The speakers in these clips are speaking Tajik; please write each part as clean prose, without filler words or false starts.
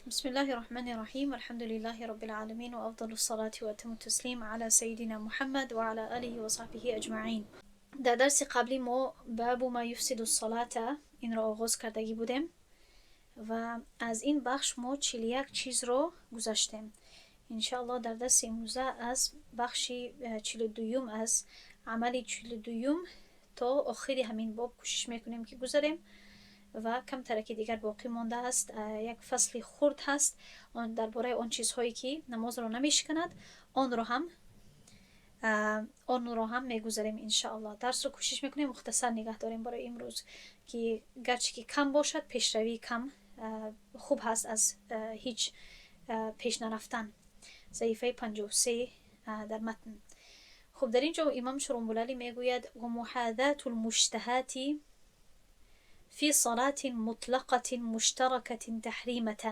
بسم الله الرحمن الرحيم، الحمد لله رب العالمين، وأفضل الصلاة وأتم التسليم على سيدنا محمد وعلى آله وصحبه أجمعين. Дар дарси қаблӣ мо باب ما يفسد الصلاة инро оғоз кардагӣ будем ва аз ин бахш мо 41 чизро гузаштем. Иншааллоҳ, дар дарси имрӯза аз бахши 42-юм, аз амали 42-юм то охири ҳамин боб кӯшиш мекунем, ки гузарем ва камтараки дигар боқӣ мондааст. Як фасли хурд ҳаст дар бораи он чизҳое, ки намозро намешиканад, онро ҳам мегузарем, иншааллоҳ. Дарсро кӯшиш мекунем мухтасар нигаҳ дорем барои имрӯз, ки гарчи ки кам бошад, пешравии кам хуб ҳаст аз ҳеҷ пеш нарафтан. Саҳифаи 53 дар матн. Хуб, дар ин ҷо имом Шурумбулалӣ мегӯяд: ومحاذاة المشتهاة في صلاة مطلقة مشتركة تحريمة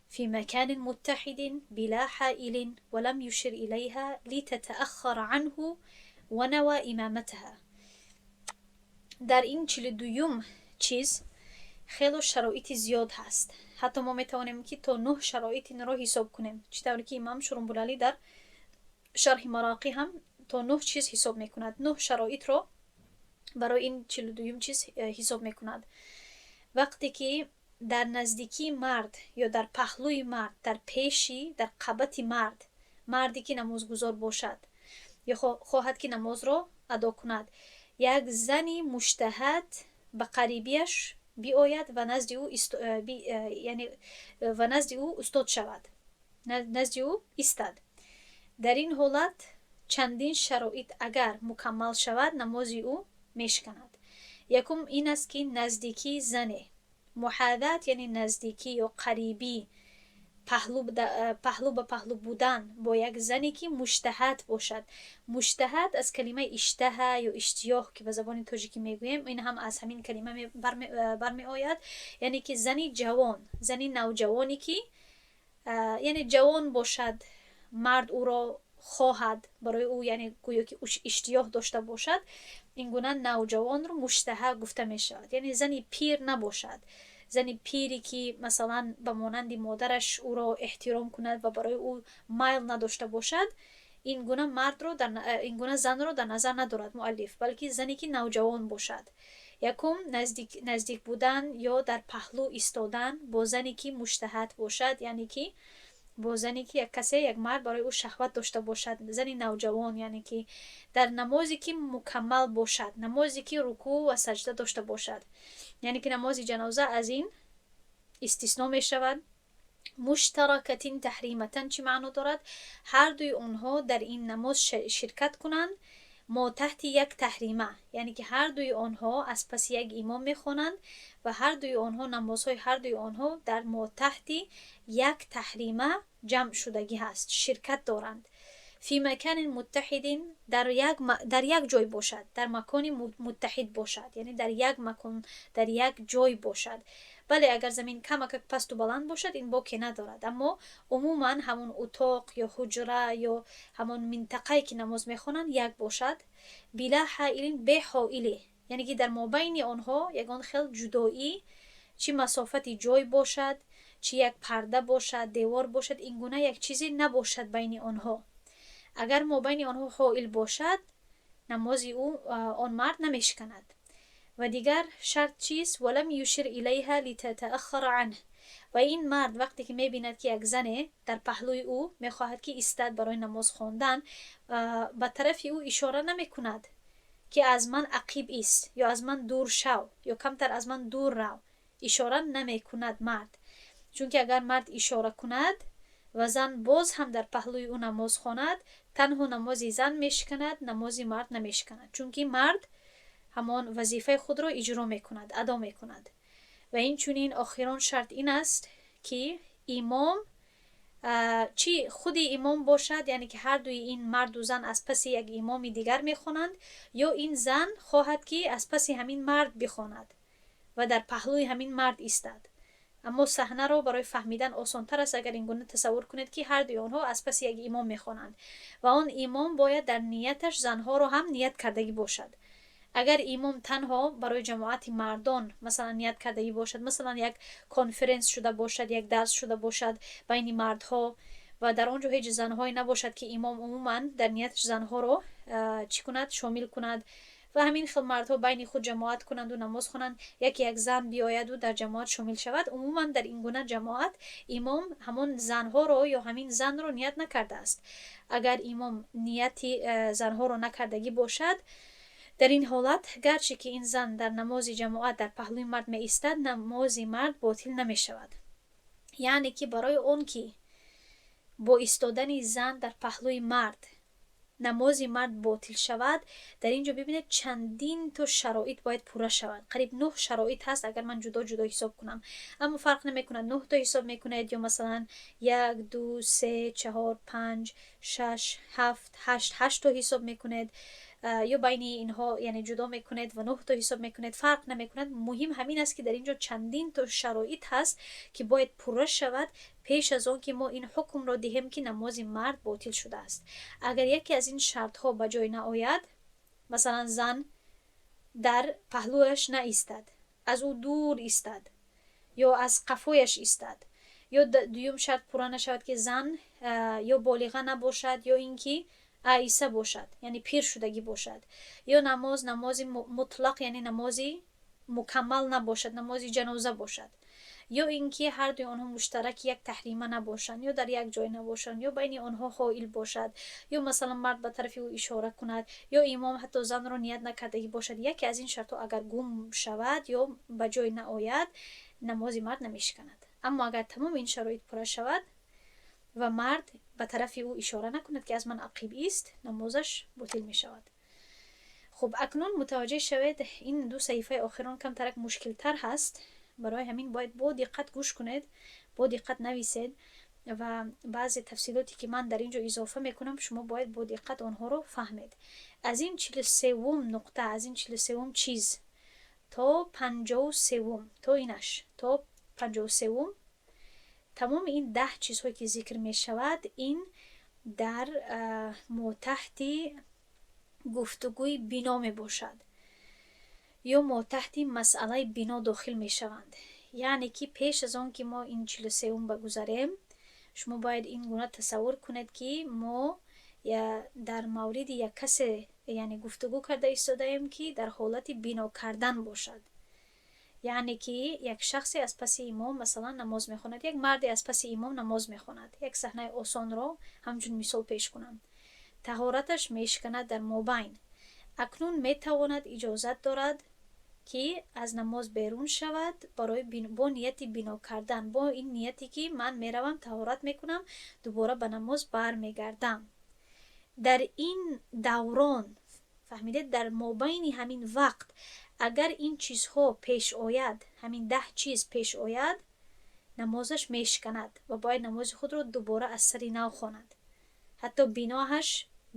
في مكان متحد بلا حائل، ولم يشر إليها لتتأخر عنه ونوى إمامتها. Дар ин 42-юм чиз хело шароити зиёд ҳаст, ҳатто мо метавонем, ки то нӯҳ шароит инро ҳисоб кунем, чӣ тавре ки имом Шурумбулалӣ дар шарҳи Мароқӣ ҳам то нӯҳ чиз ҳисоб мекунад, нӯҳ шароитро барои ин 42-юм чиз ҳисоб мекунад. Вақте ки дар наздикии мард ё дар паҳлӯи мард, дар пеши, дар қабати мард, марде ки намозгузор бошад ё хоҳад, ки намозро адо кунад, як зани муштаҳат ба қарибияш биояд ва назди ӯ яъне ва назди ӯ устод шавад, назди ӯ истад. Дар ин ҳолат чандин шароит агар мукаммал шавад, намози ӯ мешиканад. Якум ин аст, ки наздикии зане, محاذاة яъне наздикӣ ё қарибӣ, паҳлӯ ба паҳлӯ будан бо як зане, ки муштаҳат бошад. Муштаҳат аз калимаи اشتهى ё иштиёқ, ки ба забони тоҷикӣ мегӯем, ин ҳам аз ҳамин калима бармеояд, яъне ки зани ҷавон, зани навҷавоне, ки яъне ҷавон бошад, мард ӯро хоҳад, барои ӯ яъне гӯё ки иштиёқ дошта бошад, ин гуна навҷавонро муштаҳа гуфта мешавад. Яъне зани пир набошад, зани пире, ки масалан ба монанди модараш ӯро эҳтиром кунад ва барои ӯ майл надошта бошад, ин гуна мардро, ин гуна занро дар назар надорад муаллиф, балки зане, ки навҷавон бошад. Якум, наздик будан ё дар паҳлӯ истодан бо зане, ки муштаҳат бошад, яъне ки бо зане, ки як касе, як мард барои ӯ шаҳват дошта бошад, зани навҷавон, яъне ки дар намозе, ки мукаммал бошад, намозе, ки рукӯъ ва саҷда дошта бошад, яъне ки намози ҷаноза аз ин истисно мешавад. مشتركة تحريمة чӣ маъно дорад? Ҳардуи онҳо дар ин намоз ширкат кунанд мо таҳти як таҳрима, яъне ки ҳардуи онҳо аз паси як имом мехонанд ва ҳардуи онҳо, намозҳои ҳардуи онҳо дар мо таҳти як таҳрима ҷамъ шудагӣ ҳаст, ширкат доранд. في مكان متحد дар як ҷой бошад, дар макони муттаҳид бошад, яъне дар як макон, дар як ҷой бошад. Бале, агар замин камакак пасту баланд бошад, ин боке надорад, аммо умуман ҳамон утоқ ё ҳуҷра ё ҳамон минтақае, ки намоз мехонанд, як бошад. بلا حائل бе ҳоиле, яъне ки дар мобайни онҳо ягон хел ҷудоӣ, чӣ масофати ҷой бошад, чӣ як парда бошад, девор бошад, ин гуна як чизе набошад байни онҳо. Агар мобайни онҳо ҳоил бошад, намози ӯ, он мард намешиканад. Ва дигар шарт чист? ولم يشر إليها لتتأخر عنه. Ва ин мард вақте ки мебинад, ки як зане дар паҳлӯи ӯ мехоҳад, ки истад барои намоз хондан, ба тарафи ӯ ишора намекунад, ки аз ман ақиб ист ё аз ман дур шав ё камтар аз ман дур рав. Ишора намекунад мард, чунки агар мард ишора кунад ва зан боз ҳам дар паҳлӯи ӯ намоз хонад, танҳо намози зан мешиканад, намози мард намешиканад, чунки мард ҳамон вазифаи худро иҷро мекунад, адо мекунад. Ва инчунин охирон шарт ин аст, ки имом чӣ худи имом бошад, яъне ки ҳардуи ин марду зан аз паси як имоми дигар мехонанд, ё ин зан хоҳад, ки аз паси ҳамин мард бихонад ва дар паҳлӯи ҳамин мард истад. Аммо саҳнаро барои фаҳмидан осонтар аст, агар ин гуна тасаввур кунед, ки ҳардуи онҳо аз паси як имом мехонанд ва он имом бояд дар нияташ занҳоро ҳам ният кардагӣ бошад. Агар имом танҳо барои ҷамоати мардон, масалан, ният кардагӣ бошад, масалан, як конференс шуда бошад, як дарс шуда бошад байни мардҳо ва дар он ҷо ҳеҷ занҳое набошад, ки имом умуман дар нияташ занҳоро чӣ кунад, шомил кунад, ва ҳамин хел мардҳо байни худ ҷамоат кунанду намоз хонанд, яке як зан биёяду дар ҷамоат шомил шавад, умуман дар ин гуна ҷамоат имом ҳамон занҳоро ё ҳамин занро ният накардааст. Агар имом нияти занҳоро накардагӣ бошад, дар ин ҳолат, гарче ки ин зан дар намози ҷамоат дар паҳлӯи мард меистад, намози мард ботил намешавад. Яъне ки барои он ки бо истодани зан дар паҳлӯи мард намози мард ботил шавад, дар ин ҷо бибинед, чандин то шароит бояд пурра шавад. Қариб нӯҳ шароит ҳаст, агар ман ҷудо ҷудо ҳисоб кунам. Аммо фарқ намекунад, нӯҳто ҳисоб мекунед ё масалан як, ду, се, чаҳор, панҷ, шаш, ҳафт, ҳашт, ҳаштто ҳисоб мекунед ё байни инҳо, яъне, ҷудо мекунед ва нӯҳто ҳисоб мекунед, фарқ намекунад. Муҳим ҳамин аст, ки дар ин ҷо чандин то шароит ҳаст, ки бояд пурра шавад пеш аз он ки мо ин ҳукмро диҳем, ки намози мард ботил шудааст. Агар яке аз ин шартҳо ба ҷой наояд, масалан, зан дар паҳлӯяш наистад, аз ӯ дур истад ё аз қафояш истад, ё дуюм шарт пурра нашавад, ки зан ё болиға набошад, ё ин ки аиса бошад, яъне пир шудагӣ бошад, ё намоз намози мутлақ, яъне намози мукаммал набошад, намози ҷаноза бошад, ё ин ки ҳардуи онҳо муштараки як таҳрима набошанд, ё дар як ҷой набошанд, ё байни онҳо ҳоил бошад, ё масалан мард ба тарафи ӯ ишора кунад, ё имом ҳатто занро ният накардагӣ бошад. Яке аз ин шартҳо агар гум шавад ё ба ҷой наояд, намози мард намешиканад. Аммо агар тамоми ин шароит пурра шавад ва мард ба тарафи ӯ ишора накунад, ки аз ман ақиб ист, намозаш ботил мешавад. Хуб, акнун мутаваҷҷеҳ шавед, ин ду саҳифаи охирон камтарак мушкилтар ҳаст. Барои ҳамин бояд бо диққат гӯш кунед, бо диққат нависед ва баъзе тафсилоте, ки ман дар ин ҷо изофа мекунам, шумо бояд бо диққат онҳоро фаҳмед. Аз ин 43-вум нуқта, аз ин 43-вум чиз то 53-вум, то инаш, то 53-вум, тамоми ин 10 чизҳое ки зикр мешавад, ин дар мотаҳти гуфтугӯи бино мебошад ё мотаҳти масъалаи бино дохил мешаванд. Яъне ки пеш аз он ки мо ин 43-вум багузарем, шумо бояд ин гуна тасаввур кунед, ки мо дар мавриди як касе, яъне, гуфтугӯ карда истодаем, ки дар ҳолати бино кардан бошад. Яъне ки як шахсе аз паси имом, масалан, намоз мехонад, як марде аз паси имом намоз мехонад. Як саҳнаи осонро ҳамчун мисол пеш кунам. Таҳораташ мешиканад дар мобайн. Акнун метавонад, иҷозат дорад, ки аз намоз берун шавад барои бо нияти бино кардан, бо ин нияте, ки ман меравам, таҳорат мекунам, дубора ба намоз бармегардам. Дар ин даврон, фаҳмидед, дар мобайни ҳамин вақт агар ин чизҳо пеш ояд, ҳамин 10 чиз пеш ояд, намозаш мешиканад ва бояд намози худро дубора аз сари нав хонад. Ҳатто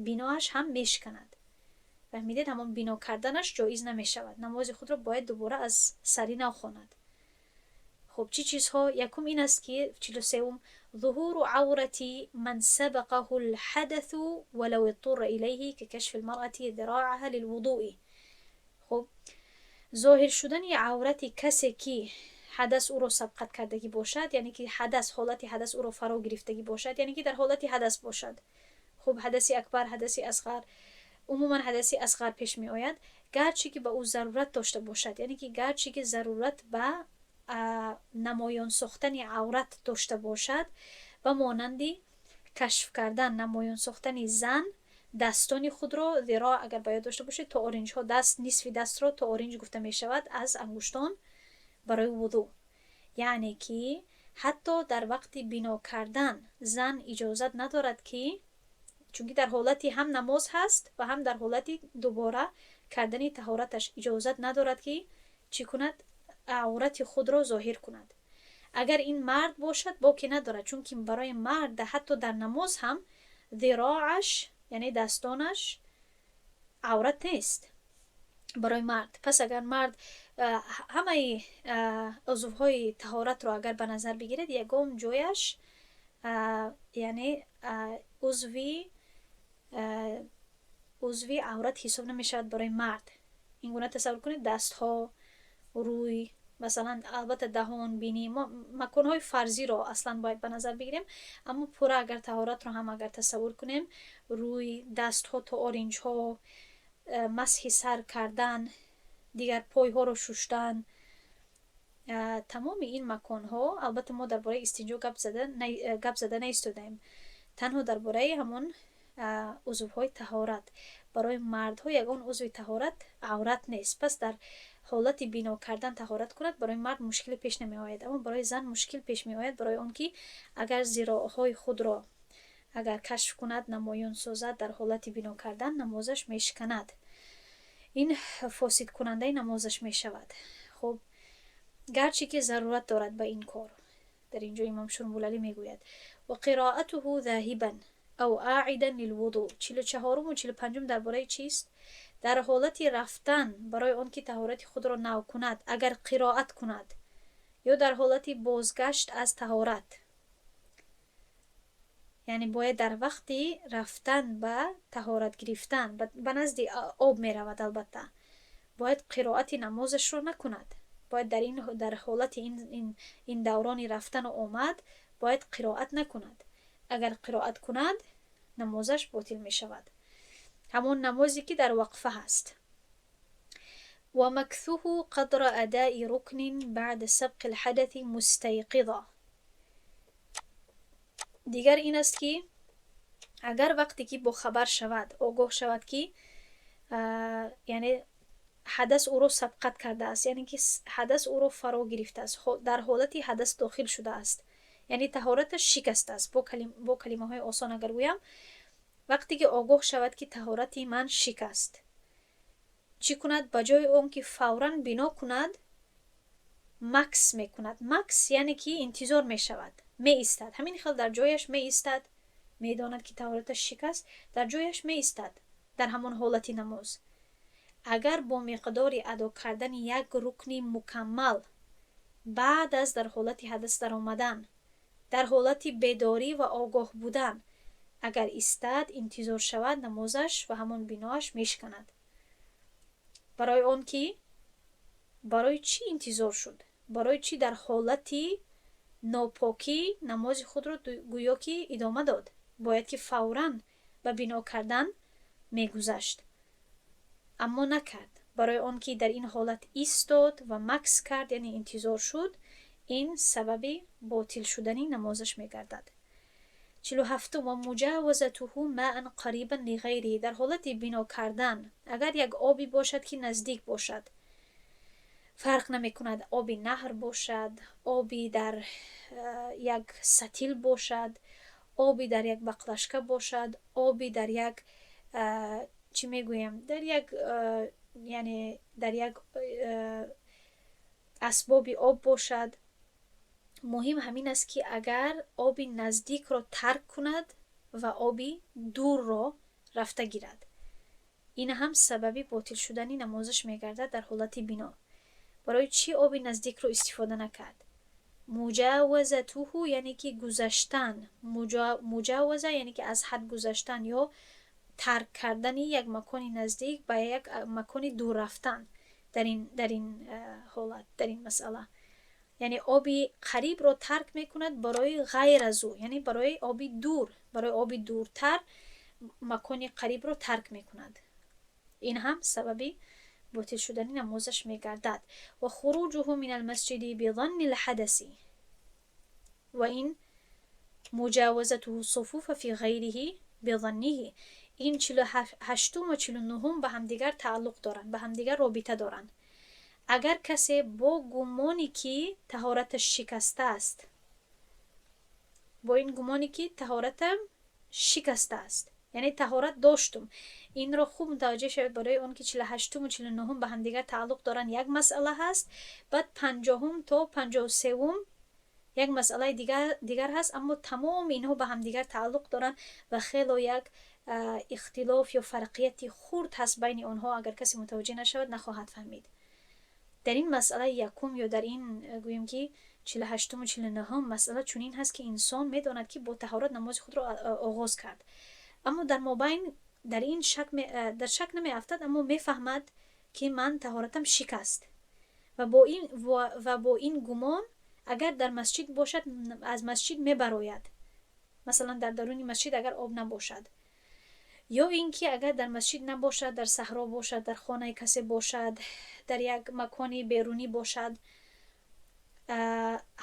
биноаш ҳам мешиканад. Фаҳмидед? Ҳамон бино карданаш ҷоиз намешавад, намози худро бояд дубора аз сари нав хонад. Хуб, чӣ чизҳо? Якум ин аст, ки 43-ум: ظهور عورة من سبقه الحدث ولو اضطر إليه ككشف المرأة ذراعها للوضوء. خب، зоҳир шудани аврати касе, ки ҳадас ӯро сабқат кардагӣ бошад, яъне ки ҳадас, ҳолати ҳадас ӯро фаро гирифтагӣ бошад, яъне ки дар ҳолати ҳадас бошад. Хуб, ҳадаси акбар, ҳадаси асғар, умуман ҳадаси асғар пеш меояд, гарчи ки ба ӯ зарурат дошта бошад, яъне ки гарчи ки зарурат ба намоён сохтани аврат дошта бошад, ба монанди кашф кардан, намоён сохтани зан дастони худро. Зироъ, агар ба ёд дошта бошед, то оринҷҳо даст, нисфи дастро то оринҷ гуфта мешавад, аз ангуштон, барои вудӯ. Яъне ки ҳатто дар вақти бино кардан зан иҷозат надорад, ки чунки дар ҳолати ҳам намоз ҳаст ва ҳам дар ҳолати дубора кардани таҳораташ, иҷозат надорад, ки чӣ кунад? Аврати худро зоҳир кунад. Агар ин мард бошад, боке надорад, чунки барои мард ҳатто дар намоз ҳам зироаш, яъне дастонаш, аврат нест барои мард. Пас агар мард ҳамаи узвҳои таҳоратро агар ба назар бигиред, ягон ҷояш, яъне, узви аврат ҳисоб намешавад барои мард. Ин гуна тасаввур кунед: дастҳо, рӯй, масалан, албатта, даҳон, бинӣ. Мо маконҳои фарзиро аслан бояд ба назар бигирем, аммо пурра агар таҳоратро ҳам агар тасаввур кунем, рӯй, дастҳо то оринҷҳо, масҳи сар кардан, дигар пойҳоро шуштан, тамоми ин маконҳо. Албатта, мо дар бораи истинҷо гап зада наистодаем, танҳо дар бораи ҳамон узвҳои таҳорат. Барои мардҳо ягон узви таҳорат аврат нест. Пас дар ҳолати бино кардан таҳорат кунад, барои мард мушкиле пеш намеояд, аммо барои зан мушкил пеш меояд, барои он ки агар зироъҳои худро агар кашф кунад, намоён созад дар ҳолати бино кардан, намозаш мешиканад, ин фосидкунандаи намозаш мешавад. Хуб, гарчи ки зарурат дорад ба ин кор. Дар ин ҷо имом Шурмулалӣ мегӯяд: وقراءته ذاهبا أو عائدا للوضوء. 44-уму 45-ум дар бораи чист? Дар ҳолати рафтан барои он ки таҳорати худро нав кунад, агар қироат кунад, ё дар ҳолати бозгашт аз таҳорат, яъне бояд дар вақти рафтан ба таҳорат гирифтан, ба назди об меравад, албатта, бояд қироати намозашро накунад. Бояд дар ҳолати ин даврони рафтану омад бояд қироат накунад. Агар қироат кунад, намозаш ботил мешавад, ҳамон намозе ки дар вақфа ҳаст. ومكثه قدر أداء ركن بعد سبق الحدث مستيقظا. Дигар ин аст, ки агар вақте ки бохабар шавад, огоҳ шавад, ки яъне ҳадас ӯро сабқат кардааст, яъне ки ҳадас ӯро фаро гирифтааст, дар ҳолати ҳадас дохил шудааст, яъне таҳораташ шикастааст. Бо калимаҳои осон агар гӯям, вақте ки огоҳ шавад, ки таҳорати ман шикаст, чӣ кунад? Ба ҷои он ки фавран бино кунад, макс мекунад. Макс яъне ки интизор мешавад, меистад, ҳамин хел дар ҷояш меистад. Медонад, ки таҳораташ шикаст, дар ҷояш меистад дар ҳамон ҳолати намоз. Агар бо миқдори адо кардани як рукни мукаммал баъд аз дар ҳолати ҳадас даромадан, дар ҳолати бедорӣ ва огоҳ будан агар истад, интизор шавад, намозаш ва ҳамон биноаш мешиканад. Барои он ки барои чӣ интизор шуд? Барои чӣ дар ҳолати нопокӣ намози худро гӯё ки идома дод? Бояд ки фавран ба бино кардан мегузашт, аммо накард. Барои он ки дар ин ҳолат истод ва макс кард, яъне интизор шуд, ин сабаби ботил шудани намозаш мегардад. 47-ум: ومجاوزته ماء قريبا لغيره. Дар ҳолати бино кардан агар як оби бошад, ки наздик бошад, фарқ намекунад, оби наҳр бошад, оби дар як сатил бошад, оби дар як баклажка бошад, оби дар як, чӣ мегӯем, дар як, яъне дар як асбоби об бошад, муҳим ҳамин аст, ки агар оби наздикро тарк кунад ва оби дурро рафта гирад, ин ҳам сабаби ботил шудани намозаш мегардад дар ҳолати бино. Барои чӣ оби наздикро истифода накард? مجاوزته яъне ки гузаштан, مجاوزة яъне ки аз ҳад гузаштан ё тарк кардани як макони наздик ба як макони дур рафтан. Дар ин ҳолат, дар ин масъала, яъне оби қарибро тарк мекунад барои ғайр аз ӯ, яъне барои оби дур, барои оби дуртар макони қарибро тарк мекунад, ин ҳам сабаби ботил шудани намозаш мегардад. وخروجه من المسجد بظن الحدث ва ин مجاوزته الصفوف في غيره بظنه. Ин 48-ум ва 49-ум ба ҳамдигар тааллуқ доранд, ба ҳамдигар робита доранд. Агар касе бо гумоне ки таҳораташ шикастааст, бо ин гумоне ки таҳоратам шикастааст, яъне таҳорат доштум, инро хуб мутаваҷҷеҳ шавед, барои он ки 48-уму 49-ум ба ҳамдигар тааллуқ доранд. Як масъала ҳаст, баъд 50-ум то 53-ум як масъалаи дигар ҳаст, аммо тамоми инҳо ба ҳамдигар тааллуқ доранд ва хело як ихтилоф ё фарқияти хурд ҳаст байни онҳо. Агар касе мутаваҷҷеҳ нашавад, нахоҳад фаҳмид. Дар ин масъалаи якум ё дар ин, гӯем ки, 48-уму 49-ум масъала чунин ҳаст, ки инсон медонад, ки бо таҳорат намози худро оғоз кард, аммо дар мобайн дар ин шак, дар шак намеафтад, аммо мефаҳмад. Ки ман таҳоратам шикаст, ва бо ин гумон, агар дар масҷид бошад, аз масҷид мебарояд. Масалан, дар даруни масҷид агар об набошад, ё ин ки агар дар масҷид набошад, дар саҳро бошад, дар хонаи касе бошад, дар як макони берунӣ бошад,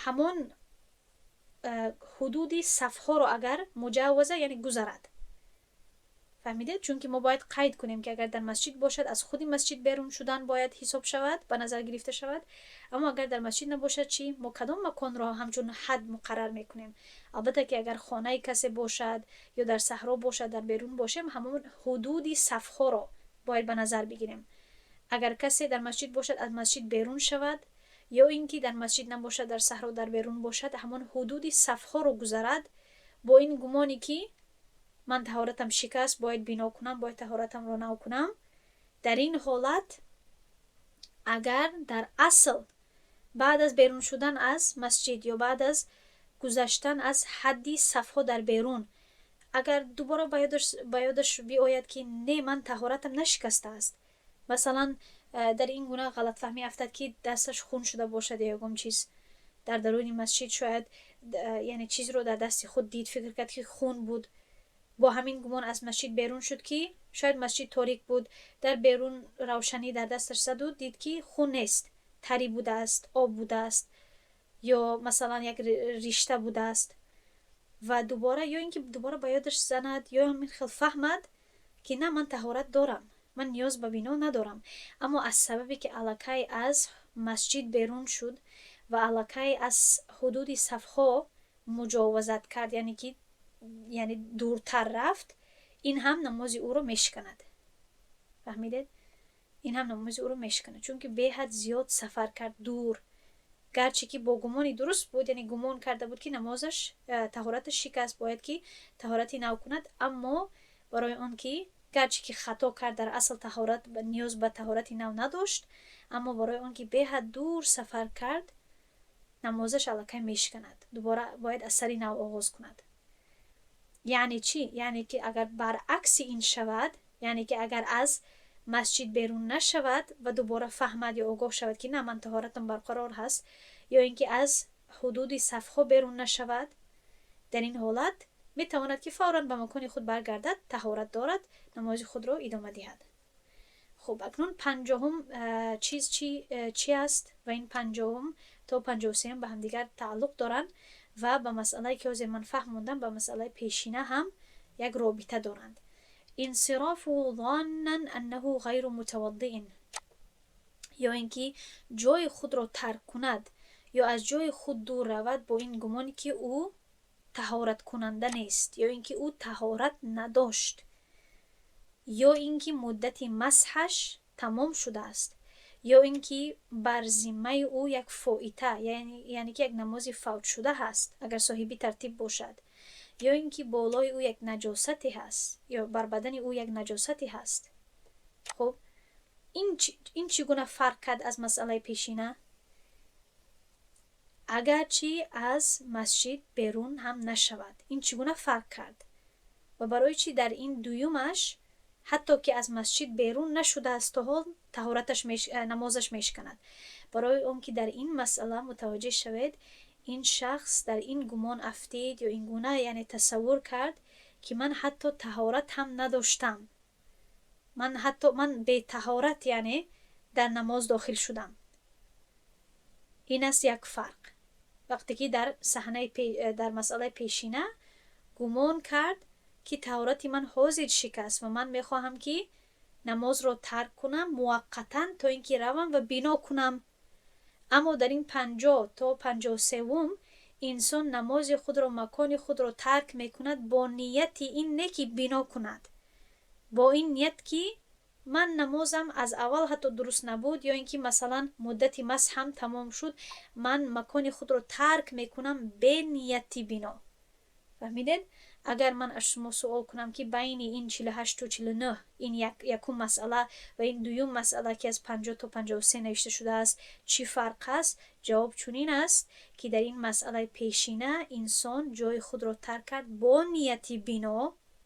ҳамон ҳудуди сафҳоро агар مجاوزة, яъне гузарад. Фаҳмидед? Чунки мо бояд қайд кунем, ки агар дар масҷид бошад, аз худи масҷид берун шудан бояд ҳисоб шавад, ба назар гирифта шавад. Аммо агар дар масҷид набошад чӣ? Мо кадом маконро ҳамчун ҳад муқаррар мекунем? Албатта ки агар хонаи касе бошад ё дар саҳро бошад, дар берун бошем, ҳамон ҳудуди сафҳоро бояд ба назар бигирем. Агар касе дар масҷид бошад, аз масҷид берун шавад, ё ин ки дар масҷид набошад, дар саҳро, дар берун бошад, ҳамон ҳудуди сафҳоро гузарад бо ин гумоне, ки ман таҳоратам шикаст, бояд бино кунам, бояд таҳоратамро нав кунам, дар ин ҳолат, агар дар асл баъд аз берун шудан аз масҷид ё баъд аз гузаштан аз ҳадди сафҳо дар берун, агар дубора ба ёдаш биояд, ки не, ман таҳоратам нашикастааст, масалан, дар ин гуна ғалатфаҳмӣ афтад, ки дасташ хун шуда бошад ё ягон чиз дар даруни масҷид, шояд, яъне чизро дар дасти худ дид, фикр кард, ки хун буд, бо ҳамин гумон аз масҷид берун шуд, ки шояд масҷид торик буд, дар берун равшанӣ дар дасташ заду дид, ки хун нест, тарӣ будааст, об будааст ё масалан як ришта будааст, ва дубора ё ин ки дубора ба ёдаш занад ё ҳамин хел фаҳмад, ки на, ман таҳорат дорам, ман ниёз ба бино надорам, аммо аз сабабе ки аллакай аз масҷид берун шуд ва аллакай аз ҳудуди сафҳо муҷовазат кард, яъне ки яъне дуртар рафт, ин ҳам намози ӯро мешиканад. Фаҳмидед? Ин ҳам намози ӯро мешиканад, чунки беҳад зиёд сафар кард, дур. Гарчи ки бо гумони дуруст буд, яъне гумон карда буд, ки намозаш, таҳораташ шикаст, бояд ки таҳорати нав кунад, аммо барои он ки гарчи ки хато кард, дар асл таҳорат ниёз ба таҳорати нав надошт, аммо барои он ки беҳад дур сафар кард, намозаш аллакай мешиканад, дубора бояд аз сари нав оғоз кунад. Яъне чӣ? Яъне ки агар баръакси ин шавад, яъне ки агар аз масҷид берун нашавад ва дубора фаҳмад ё огоҳ шавад, ки на, ман таҳоратам барқарор ҳаст, ё ин ки аз ҳудуди сафҳо берун нашавад, дар ин ҳолат метавонад, ки фавран ба макони худ баргардад, таҳорат дорад, намози худро идома диҳад. Хуб, акнун 50-ум чиз чи аст? Ва ин 50-ум то 53-ум ба ҳамдигар тааллуқ доранд ва ба масъалае, ки ҳозир ман фаҳмондам, ба масъалаи пешина ҳам як робита доранд. انصرافه ظانا أنه غير متوضئ, ё ин ки ҷои худро тарк кунад ё аз ҷои худ дур равад бо ин гумоне, ки ӯ таҳораткунанда нест, ё ин ки ӯ таҳорат надошт, ё ин ки муддати масҳаш тамом шудааст, ё ин ки бар зиммаи ӯ як فائتة, яъне ки як намози фавтшуда ҳаст, агар соҳиби тартиб бошад, ё ин ки болои ӯ як наҷосате ҳаст ё бар бадани ӯ як наҷосате ҳаст. Хуб, ин чӣ гуна фарқ кард аз масъалаи пешина? Агарчи аз масҷид берун ҳам нашавад, ин чӣ гуна фарқ кард ва барои чӣ дар ин дуюмаш, ҳатто ки аз масҷид берун нашудааст, то ҳол таҳораташ, намозаш мешиканад? Барои он ки дар ин масъала, мутаваҷҷеҳ шавед, ин шахс дар ин гумон афтид ё ин гуна, яъне тасаввур кард, ки ман ҳатто таҳорат ҳам надоштам, ман ҳатто ман бетаҳорат, яъне дар намоз дохил шудам. Ин аст як фарқ. Вақте ки дар саҳнаи дар масъалаи пешина гумон кард, ки таҳорати ман ҳозир шикаст ва ман мехоҳам, ки намозро тарк кунам муваққатан, то ин ки равам ва бино кунам, аммо дар ин 50 то 53-ум инсон намози худро, макони худро тарк мекунад бо нияти ин не, ки бино кунад, бо ин ният, ки ман намозам аз аввал ҳатто дуруст набуд, ё ин ки масалан муддати масҳам тамом шуд, ман макони худро тарк мекунам бе нияти бино. Фаҳмидед? Агар ман аз шумо суол кунам, ки байни ин 48-ту 49, ин якум масъала, ва ин дуюм масъала, ки аз 50 то 53 навишта шудааст, чӣ фарқ аст, ҷавоб чунин аст, ки дар ин масъалаи пешина инсон ҷои худро тарк кард бо нияти бино.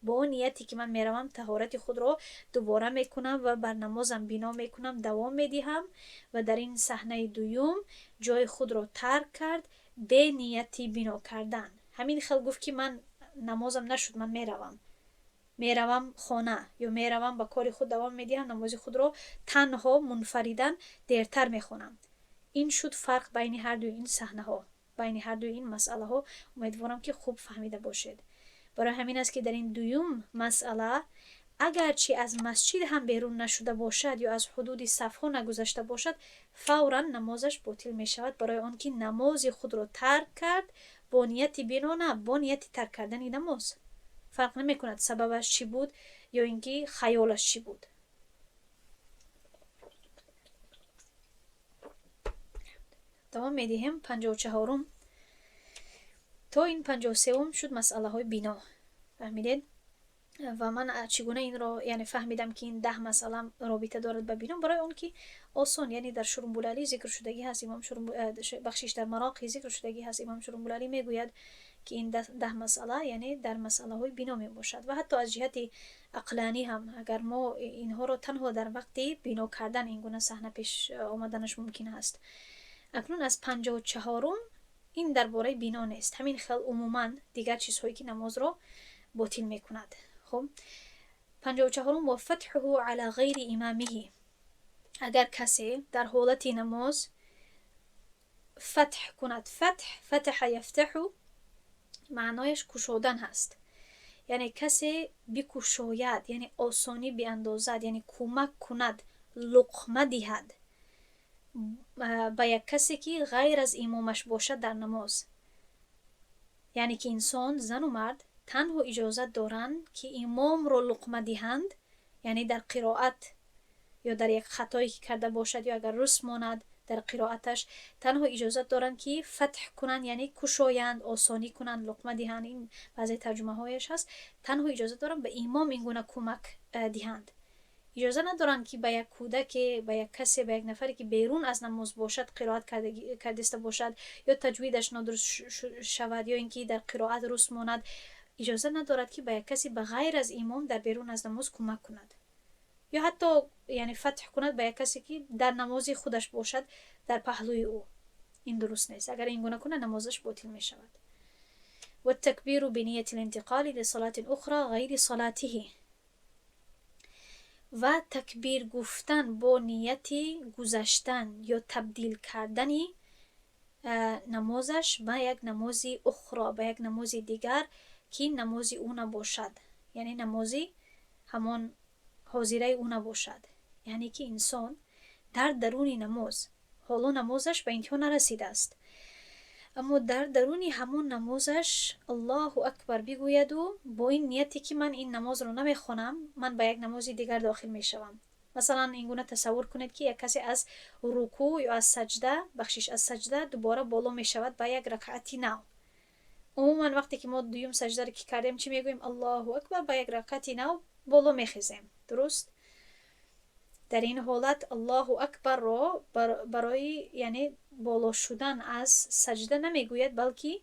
Бо нияте ки ман меравам, таҳорати худро дубора мекунам ва бар намозам бино мекунам, давом медиҳам. Ва дар ин саҳнаи дуюм ҷои худро тарк кард бе нияти бино кардан. Ҳамин хел гуфт ки ман намозам нашуд, ман меравам хона ё меравам ба кори худ давом медиҳам, намози худро танҳо мунфаридан дертар мехонам. Ин шуд фарқ байни ҳардуи ин саҳнаҳо, байни ҳардуи ин масъалаҳо. Умедворам, ки хуб фаҳмида бошед. Барои ҳамин аст, ки дар ин дуюм масъала, агарчи аз масҷид ҳам берун нашуда бошад ё аз ҳудуди сафҳо нагузашта бошад, фавран намозаш ботил мешавад, барои он ки намози худро тарк кард бо нияти бино, на бо нияти тарк кардани намоз. Фарқ намекунад, сабабаш чӣ буд ё ин ки хаёлаш чӣ буд. Давом медиҳем. 54-ум то ин 53-ум шуд масъалаҳои бино. Фаҳмидед? Ва ман чӣ гуна инро, яъне, фаҳмидам, ки ин 10 масъала робита дорад ба бино? Барои он ки осон, яъне, дар Шурумбулалӣ зикр шудагӣ ҳаст, имом, бахшиш, дар Мароқӣ зикр шудагӣ ҳаст. Имом Шурумбулалӣ мегӯяд, ки ин 10 масъала, яъне, дар масъалаҳои бино мебошад. Ва ҳатто аз ҷиҳати ақланӣ ҳам, агар мо инҳоро танҳо дар вақти бино кардан ин гуна саҳна пеш омаданаш мумкин аст. Акнун аз 54-ум, ин дар бораи бино нест, ҳамин хел умуман дигар чизҳое ки намозро ботил мекунад. Хуб, 54-ум: ва фатҳуҳу ала ғайри имамиҳи. Агар касе дар ҳолати намоз фатҳ кунад. Фатҳ, фатаҳа яфтаҳу, маънояш кушодан ҳаст. Яъне касе бикушояд, яъне осонӣ биандозад, яъне кӯмак кунад, луқма диҳад ба як касе ки ғайр аз имомаш бошад дар намоз. Яъне ки инсон, зану мард танҳо иҷозат доранд, ки имомро луқма диҳанд, яъне дар қироат ё дар як хатое ки карда бошад, ё агар рус монад дар қироаташ, танҳо иҷозат доранд, ки фатҳ кунанд, яъне кушоянд, осонӣ кунанд, луқма диҳанд. Ин баъзе тарҷумаҳояш ҳаст. Танҳо иҷозат доранд ба имом ин гуна кӯмак диҳанд. Иҷоза надоранд, ки ба як кӯдаке, ба як касе, ба як нафаре ки берун аз намоз бошад, қироат кардиста бошад ё таҷвидаш нодуруст шавад, ё ин ки дар қироат рус монад, иҷоза надорад, ки ба як касе ба ғайр аз имом дар берун аз намоз кӯмак кунад ё ҳатто, яъне, фатҳ кунад ба як касе ки дар намози худаш бошад дар паҳлӯи ӯ. Ин дуруст нест. Агар ин гуна кунад, намозаш ботил мешавад. والتكبير بنية الانتقال لصلاة أخرى غير صلاته. Ва такбир гуфтан бо нияти гузаштан ё табдил кардани намозаш ба як намози ухро, ба як намози дигар ки намози ӯ набошад, яъне намози ҳамон ҳозираи ӯ набошад. Яъне ки инсон дар даруни намоз, ҳоло намозаш ба интиҳо нарасидааст, аммо дар даруни ҳамон намозаш Аллоҳу акбар бигӯяду бо ин нияте ки ман ин намозро намехонам, ман ба як намози дигар дохил мешавам. Масалан, ин гуна тасаввур кунед, ки як касе аз рукӯъ ё аз саҷда, бахшиш, аз саҷда дубора боло мешавад ба як ракъати нав. Умуман, вақте ки мо дуюм саҷдаро ки кардем, чӣ мегӯем? Аллоҳу акбар, ба як ракъати нав боло мехезем, дуруст? Дар ин ҳолат Аллоҳу акбарро барои, яъне, боло шудан аз саҷда намегӯяд, балки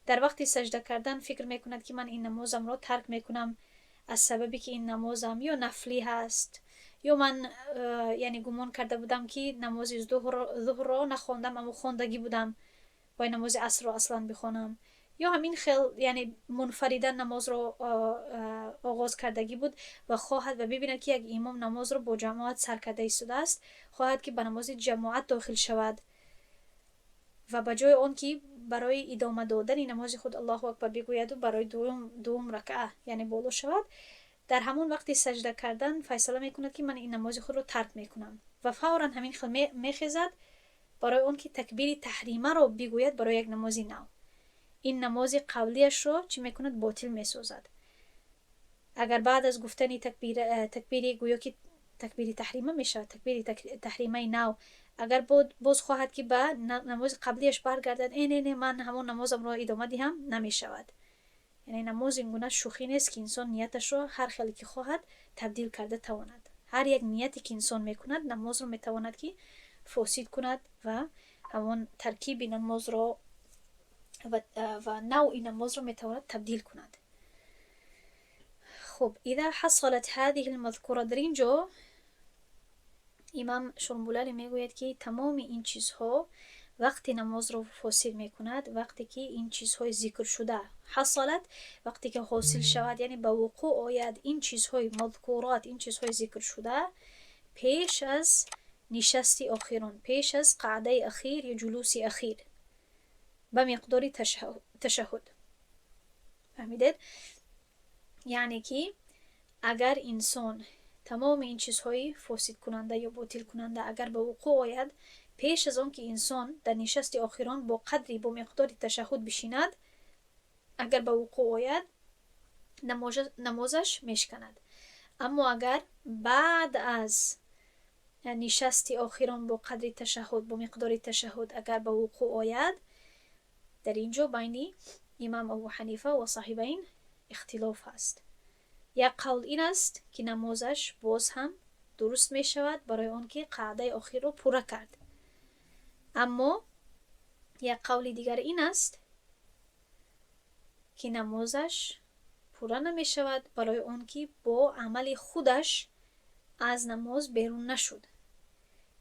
дар вақти саҷда кардан фикр мекунад, ки ман ин намозамро тарк мекунам, аз сабабе ки ин намозам ё нафлӣ ҳаст, ё ман яъне гумон карда будам, ки намози зуҳрро нахондам, аммо хондагӣ будам, бояд намози асрро аслан бихонам, ё ҳамин хел, яъне мунфаридан намозро оғоз кардагӣ буд ва хоҳад ва бибинад, ки як имом намозро бо ҷамоат сар карда истодааст, хоҳад, ки ба намози ҷамоат дохил шавад ва ба ҷои он ки барои идома додани намози худ Аллоҳу акбар бигӯяду барои дуюм ракъа, яъне, боло шавад, дар ҳамон вақти саҷда кардан файсала мекунад, ки ман ин намози худро тарк мекунам, ва фавран ҳамин хел мехезад барои он ки такбири таҳримаро бигӯяд барои як намози нав. Ин намози қавлияшро чӣ мекунад? Ботил месозад. Агар баъд аз гуфтани такбири, гӯё ки такбири таҳрима мешавад, такбири таҳримаи нав, агар боз хоҳад, ки ба намози қаблияш баргардад, э, не, не, ман ҳамон намозамро идома диҳам, намешавад. Яъне намоз ин гуна шӯхӣ нест, ки инсон нияташро ҳар хеле ки хоҳад табдил карда тавонад. Ҳар як нияте ки инсон мекунад, намозро метавонад, ки фосид кунад ва ҳамон таркиби намозро ва навъи намозро метавонад табдил кунад. Хуб, إذا حصلت هذه المذكورة. Дар ин ҷо имам Шурумбулалӣ мегӯяд, ки тамоми ин чизҳо вақте намозро фосид мекунад, вақте ки ин чизҳои зикршуда حصلت, вақте ки ҳосил шавад, яъне ба вуқӯъ ояд ин чизҳои مذكورات, ин чизҳои зикршуда пеш аз нишасти охирон, пеш аз қаъдаи ахир ё ҷулуси ахир ба миқдори ташаҳҳуд. Фаҳмидед? Яъне ки агар инсон тамоми ин чизҳои фосидкунанда ё ботилкунанда агар ба вуқӯъ ояд пеш аз он ки инсон дар нишасти охирон бо қадри, бо миқдори ташаҳҳуд бишинад, агар ба вуқӯъ ояд, намозаш мешканад. Аммо агар баъд аз нишасти охирон бо қадри ташаҳҳуд, бо миқдори ташаҳҳуд агар ба вуқӯъ ояд, дар ин ҷо байни имам Абу Ҳанифа ва Соҳибайн ихтилоф ҳаст. Як қавл ин аст, ки намозаш боз ҳам дуруст мешавад, барои он ки қаъдаи охирро пурра кард. Аммо як қавли дигар ин аст, ки намозаш пурра намешавад, барои он ки бо амали худаш аз намоз берун нашуд.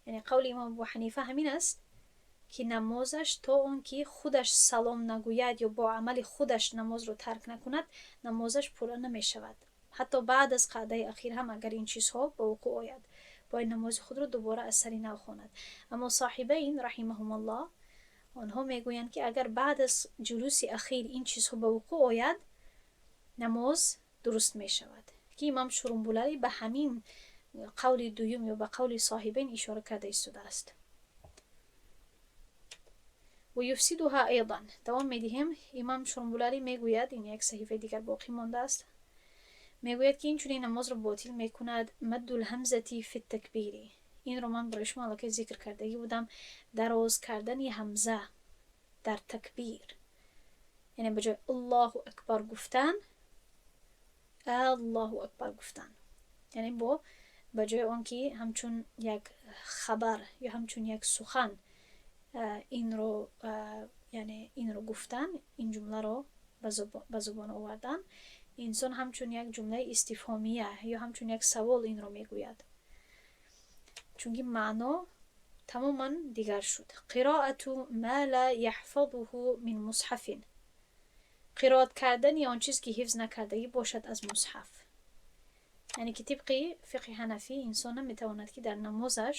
Яъне қавли имом Абу Ҳанифа ҳамин аст, ки намозаш то он ки худаш салом нагӯяд ё бо амали худаш намозро тарк накунад, намозаш пурра намешавад. Ҳатто баъд аз қаъдаи ахир ҳам агар ин чизҳо ба вуқӯъ ояд, бояд намози худро дубора аз сари нав хонад. Аммо Соҳибайн رحمهم الله, онҳо мегӯянд, ки агар баъд аз ҷулуси ахир ин чизҳо ба вуқӯъ ояд, намоз дуруст мешавад, ки имам Шурумбулалӣ ба ҳамин қавли дуюм ё ба қавли Соҳибайн ишора карда истодааст. ويفسدها أيضا. Давом медиҳем. Имам Шурумбулалӣ мегӯяд, ин як саҳифаи дигар боқӣ мондааст, мегӯяд, ки инчунин намозро ботил мекунад مد الهمزة في التكبير. Инро ман барои шумо аллакай зикр кардагӣ будам. Дароз кардани ҳамза дар такбир, яъне ба ҷои الله أكبر гуфтан, الله أكبر гуфтан, яъне бо ба ҷои он ки ҳамчун як хабар ё ҳамчун як сухан инро, яъне инро гуфтан, ин ҷумларо ба зубон овардан, инсон ҳамчун як ҷумлаи истифҳомия ё ҳамчун як савол инро мегӯяд, чунки маъно тамоман дигар шуд. قراءة ما لا يحفظه من مصحف, қироат кардани он чиз, ки ҳифз накардагӣ бошад аз мусҳаф. Яъне ки тибқи фиқҳи ҳанафӣ инсон наметавонад, ки дар намозаш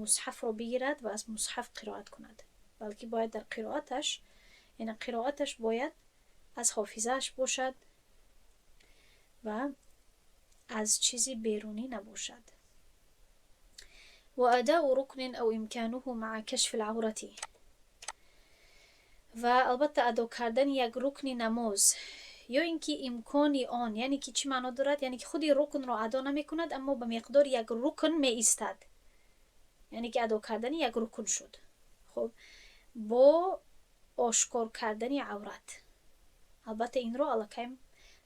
мусҳафро бигирад ва аз мусҳаф қироат кунад, балки бояд дар қироаташ, яъне қироаташ бояд аз ҳофизааш бошад ва аз чизи берунӣ набошад. وأداء ركن أو إمكانه مع كشف العورة. Ва албатта адо кардани як рукни намоз ё ин ки имкони он. Яъне ки чӣ маъно дорад? Яъне ки худи рукнро адо намекунад, аммо ба миқдори як рукн меистад, яъне ки адо кардани як рукн шуд, хуб, бо ошкор кардани аврат. Албатта инро аллакай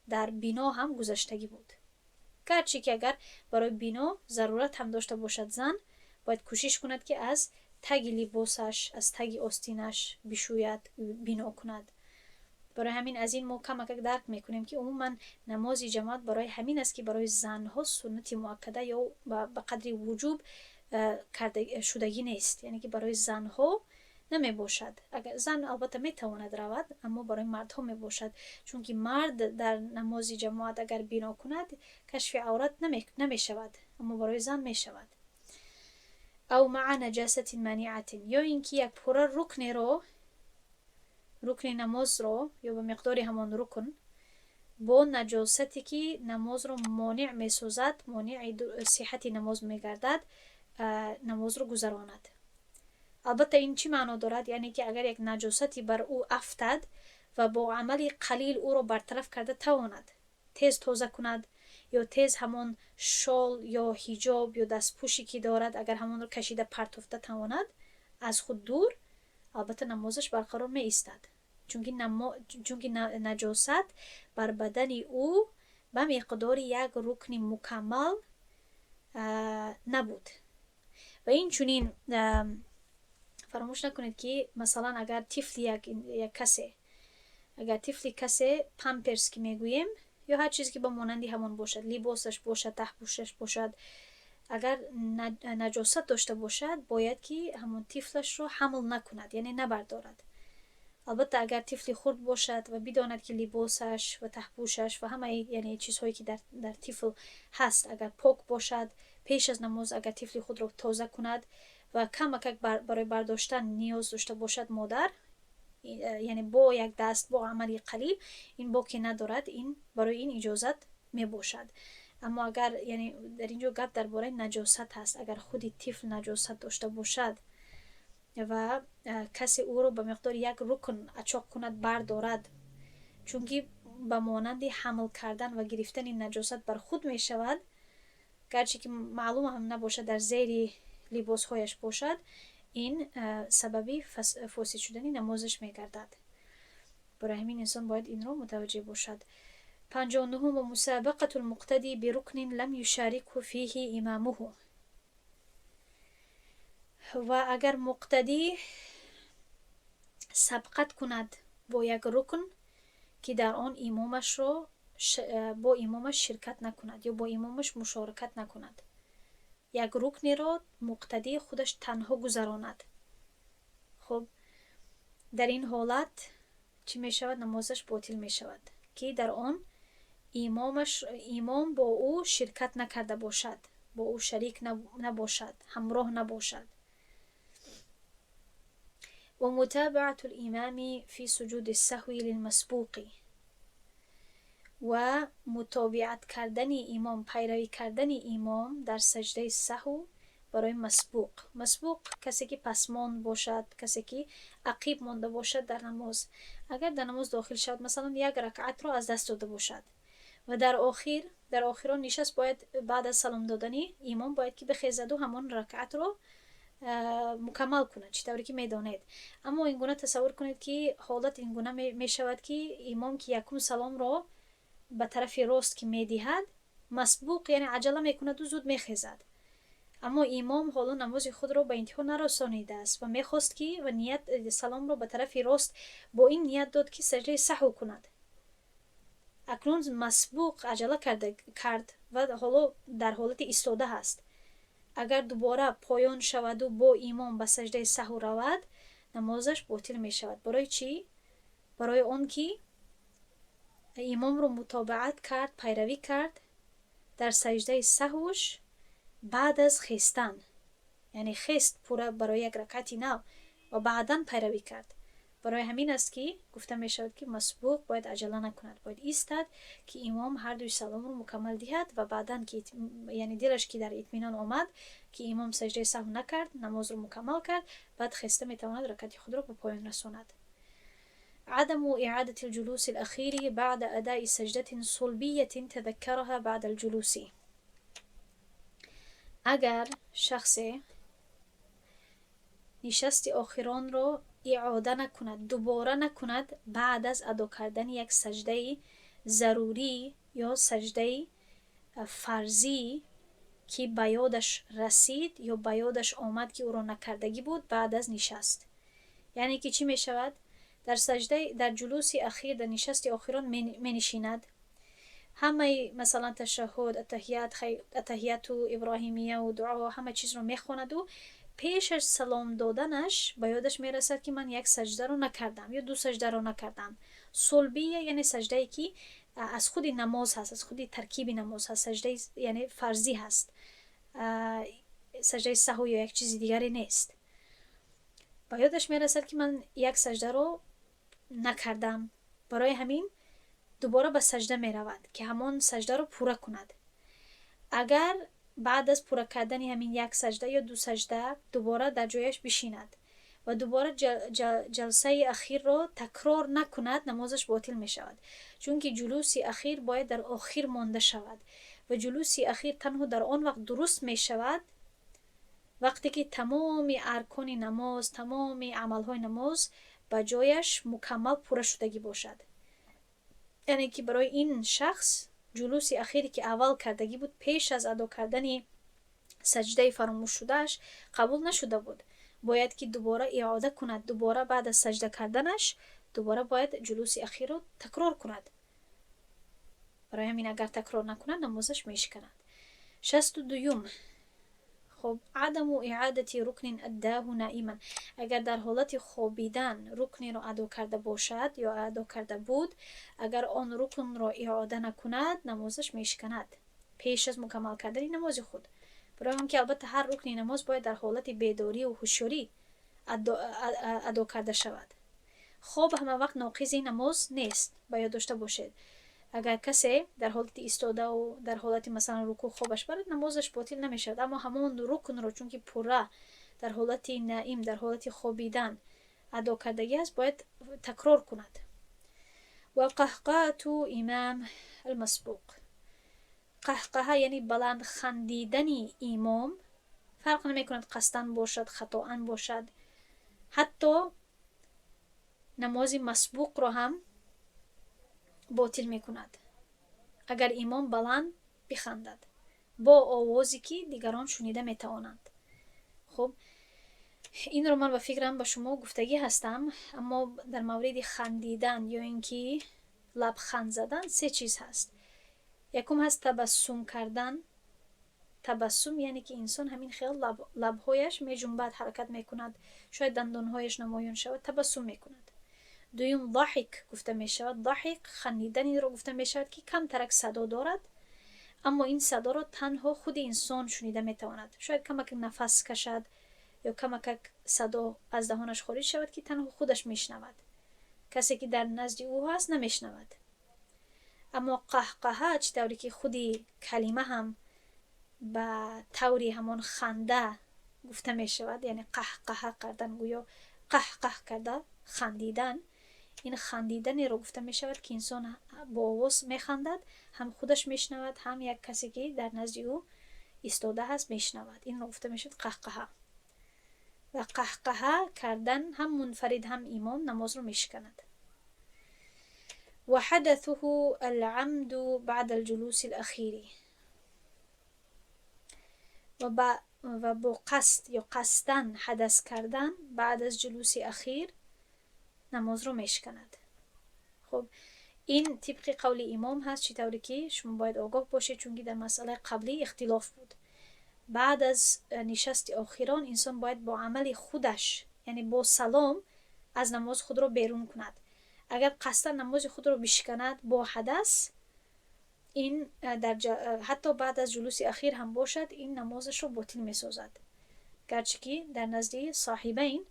дар бино ҳам гузаштагӣ буд. Гарчи ки агар барои бино зарурат ҳам дошта бошад, зан бояд кӯшиш кунад, ки аз таги либосаш, аз таги остинаш бишӯяд, бино кунад. Барои ҳамин аз ин мо камакак дарк мекунем, ки умуман намози ҷамоат барои ҳамин аст, ки барои занҳо суннати муаккада ё ба қадри вуҷуб шудагӣ нест, яъне ки барои занҳо намебошад. Агар зан албатта метавонад равад, аммо барои мардҳо мебошад, чунки мард дар намози ҷамоат агар бино кунад, кашфи аврат намешавад, аммо барои зан мешавад. أو مع نجاسة مانعة, ё ин ки як пурра рукнеро, рукни намозро ё ба миқдори ҳамон рукн бо наҷосате, ки намозро монеъ месозад, монеи сиҳати намоз мегардад, намозро гузаронад. Албатта ин чӣ маъно дорад? Яъне ки агар як наҷосате бар ӯ афтад ва бо амали қалил ӯро бартараф карда тавонад, тез тоза кунад ё тез ҳамон шол ё ҳиҷоб ё дастпӯше, ки дорад, агар ҳамонро кашида партофта тавонад аз худ дур, албатта намозаш барқарор меистад, чунки наҷосат бар бадани ӯ ба миқдори як рукни мукаммал набуд. Ва инчунин фаромӯш накунед, ки масалан агар тифли як касе, агар тифли касе памперс, ки мегӯем, Ё ҳар чизе, ки ба монанди ҳамон бошад, либосаш бошад, таҳпӯшаш бошад, агар наҷосат дошта бошад, бояд ки ҳамон тифлашро ҳамл накунад, яъне набардорад. Албатта, агар тифли хурд бошад ва бидонад, ки либосаш ва таҳпӯшаш ва ҳамаи, яъне чизҳое, ки дар тифл ҳаст, агар пок бошад, пеш аз намоз агар тифли худро тоза кунад ва камакак барои бардоштан ниёз дошта бошад модар, яъне бо як даст, бо амали қалил, ин боке надорад, ин барои ин иҷозат мебошад. Аммо агар, яъне дар ин ҷо гап дар бораи наҷосат ҳаст, агар худи тифл наҷосат дошта бошад ва касе ӯро ба миқдори як рукн ачоқ кунад, бардорад, чунки ба монанди ҳамл кардан ва гирифтани наҷосат бар худ мешавад, гарче ки маълум ҳам набошад, дар зери либосҳояш бошад, ин сабаби фосид шудани намозаш мегардад. Барои ҳамин инсон бояд инро мутаваҷҷеҳ бошад. 59-ум: ومسابقة المقتدي بركن لم يشاركه فيه إمامه. Ва агар муқтадӣ сабқат кунад бо як рукн, ки дар он имомашро бо имомаш ширкат накунад ё бо имомаш мушоракат накунад, як рукнеро муқтадӣ худаш танҳо гузаронад, хуб, дар ин ҳолат чӣ мешавад? Намозаш ботил мешавад, ки дар он имомаш, имом бо ӯ ширкат накарда бошад, бо ӯ шарик набошад, ҳамроҳ набошад. ومتابعة الإمام في سجود السهو للمسبوق. Ва мутобиат кардани имом, пайравӣ кардани имом дар саҷдаи саҳв барои масбуқ. Масбуқ касе, ки пасмонд бошад, касе, ки ақиб монда бошад дар намоз. Агар дар намоз дохил шавад, масалан, як ракъатро аз даст дода бошад ва дар охир, дар охирон нишаст, бояд баъд аз салом додани имом бояд ки бихезаду ҳамон ракъатро мукаммал кунад, чӣ тавре ки медонед. Аммо ин гуна тасаввур кунед, ки ҳолат ин гуна мешавад, ки имом ки якум саломро ба тарафи рост ки медиҳад, масбуқ, яъне аҷала мекунаду зуд мехезад. Аммо имом ҳоло намози худро ба интиҳо нарасонидааст ва мехост ки ва ният саломро ба тарафи рост бо ин ният дод, ки саҷдаи саҳв кунад. Акнун масбуқ аҷала кард ва ҳоло дар ҳолати истода ҳаст. Агар дубора поён шаваду бо имом ба саҷдаи саҳв равад, намозаш ботил мешавад. Барои чӣ? Барои он ки имомро мутобиат кард, пайравӣ кард дар саҷдаи саҳвш баъд аз хестан, яъне хест пурра барои як ракъати нав ва баъдан пайравӣ кард. Барои ҳамин аст, ки гуфта мешавад, ки масбуқ бояд аҷала накунад, бояд истад, ки имом ҳардуи саломро мукаммал диҳад ва баъдан ки, яъне дилаш ки дар итминон омад, ки имом саҷдаи саҳв накард, намозро мукаммал кард, баъд хеста метавонад ракъати худро ба поён расонад. عدم إعادة الجلوس الأخير بعد أداء سجدة صلبية تذكرها بعد الجلوس. Агар шахсе нишасти охиронро иъода накунад, дубора накунад баъд аз адо кардани як саҷдаи зарурӣ ё саҷдаи фарзӣ, ки ба ёдаш расид ё ба ёдаш омад, ки ӯро накардагӣ буд баъд аз нишаст. Яъне ки чӣ мешавад? Дар саҷдаи, дар ҷулуси ахир, дар нишасти охирон менишинад, ҳамаи, масалан, ташаҳҳуд, аттаҳият, аттаҳияту иброҳимияву дуо, ҳама чизро мехонаду пеш аз салом доданаш ба ёдаш мерасад, ки ман як саҷдаро накардам ё ду саҷдаро накардам. Сулбия, яъне саҷдае, ки аз худи намоз ҳаст, аз худи таркиби намоз ҳаст, саҷдаи, яъне фарзӣ ҳаст, саҷдаи саҳв ё як чизи дигаре нест. Ба ёдаш мерасад, ки ман як саҷдаро накардам. Барои ҳамин дубора ба саҷда меравад, ки ҳамон саҷдаро пурра кунад. Агар баъд аз пурра кардани ҳамин як саҷда ё ду саҷда дубора дар ҷояш бишинад ва дубора ҷалсаи ахирро такрор накунад, намозаш ботил мешавад, чунки ҷулуси ахир бояд дар охир монда шавад ва ҷулуси ахир танҳо дар он вақт дуруст мешавад, вақте ки тамоми аркони намоз, тамоми амалҳои намоз ба ҷояш мукаммал пурра шудагӣ бошад. Яъне ки барои ин шахс ҷулуси ахире, ки аввал кардагӣ буд пеш аз адо кардани саҷдаи фаромӯшшудааш, қабул нашуда буд. Бояд ки дубора иъода кунад, дубора баъд аз саҷда карданаш дубора бояд ҷулуси ахирро такрор кунад. Барои ҳамин, агар такрор накунад, намозаш мешиканад. 62-юм. Хоб, عدم إعادة ركن أداه نائما. Агар дар ҳолати хобидан рукнеро адо карда бошад ё адо карда буд, агар он рукнро иода накунад, намозаш мешиканад пеш аз мукаммал кардани намози худ. Барои он ки, албатта, ҳар рукни намоз бояд дар ҳолати бедорию ҳушёрӣ адо карда шавад. Хоб ҳама вақт ноқизи намоз нест, ба ёд дошта бошед. Агар касе дар ҳолати истодаву дар ҳолати, масалан, рукӯъ хобаш барад, намозаш ботил намешавад, аммо ҳамон рукнро, чунки пурра дар ҳолати наим, дар ҳолати хобидан адо кардагӣ аст, бояд такрор кунад. وقهقهة إمام المسبوق. Қаҳқаҳа, яъне баланд хандидани имом, фарқ намекунад, қасдан бошад, хатоан бошад, ҳатто намози масбуқро ҳам ботил мекунад. Агар имом баланд бихандад бо овозе, ки дигарон шунида метавонанд. Хуб, инро ман, ба фикрам, ба шумо гуфтагӣ ҳастам. Аммо дар мавриди хандидан ё ин ки лабханд задан се чиз ҳаст. Якум ҳаст табассум кардан. Табассум, яъне ки инсон ҳамин хел лабҳояш меҷунбад, ҳаракат мекунад, шояд дандонҳояш намоён шавад, табассум мекунад. Дуюм даҳик гуфта мешавад. Даҳик хандиданеро гуфта мешавад, ки камтарак садо дорад, аммо ин садоро танҳо худи инсон шунида метавонад. Шояд камак нафас кашад ё камакак садо аз даҳонаш хориҷ шавад, ки танҳо худаш мешунавад, касе ки дар назди ӯ ҳаст, намешунавад. Аммо қаҳқаҳа, чӣ тавре ки худи калима ҳам ба таври ҳамон ханда гуфта мешавад, яъне қаҳқаҳа кардан, гӯё қаҳқаҳ карда хандидан, ин хандиданеро гуфта мешавад, ки инсон бо овоз механдад, ҳам худаш мешунавад, ҳам як касе, ки дар назди ӯ истода ҳаст, мешунавад. Инро гуфта мешавад қаҳқаҳа. Ва қаҳқаҳа кардан, ҳам мунфарид, ҳам имом, намозро мешиканад. وحدثه العمد بعد الجلوس الأخير. Ва бо қасд ё қасдан ҳадас кардан баъд аз ҷулуси ахир намозро мешиканад. Хуб, ин тибқи қавли имом ҳаст, чӣ тавре ки шумо бояд огоҳ бошед, чунки дар масъалаи қаблӣ ихтилоф буд. Баъд аз нишасти охирон инсон бояд бо амали худаш, яъне бо салом, аз намоз худро берун кунад. Агар қасдан намози худро бишиканад бо ҳадас, ин ҳатто баъд аз ҷулуси ахир ҳам бошад, ин намозашро ботил месозад, гарчи ки дар назди Соҳибайн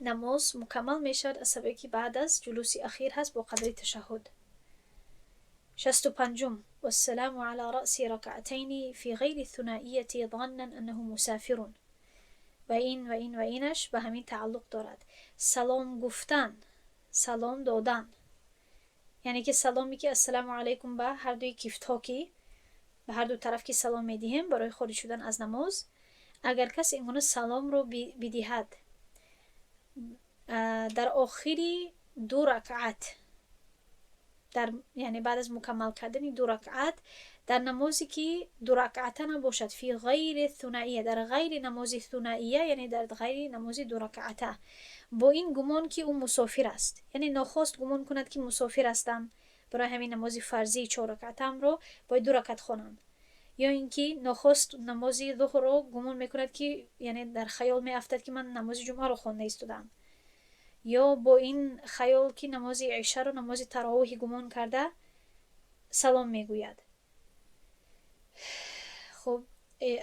намоз мукаммал мешавад, аз сабабе ки баъд аз ҷулуси ахир ҳаст бо қадри ташаҳҳуд. 65-ум. والسلام على رأس ركعتين في غير الثنائية ظنا أنه مسافر. Ва ин ва ин ва инаш ба ҳамин тааллуқ дорад. Салом гуфтан, салом додан, яъне ки саломе ки ассалому алайкум ба ҳардуи кифтҳо, ки ба ҳарду тараф ки салом медиҳем барои хориҷ шудан аз намоз, агар кас ин гуна саломро бидиҳад дар охири ду ракъат, дар, яъне баъд аз мукаммал кардани ду ракъат дар намозе, ки ду ракъата набошад, في غير الثنائية, дар ғайри намози сунаия, яъне дар ғайри намози ду ракъата, бо ин гумон, ки ӯ мусофир аст, яъне нохост гумон кунад, ки мусофир ҳастам, барои ҳамин намози фарзии чор ракъатамро бояд ду ракъат хонам, ё ин ки нохост намози зуҳрро гумон мекунад, ки, яъне дар хаёл меафтад, ки ман намози ҷумъаро хонда истодаам, ё бо ин хаёл, ки намози ишаро намози таровиҳ гумон карда салом мегӯяд. Хуб,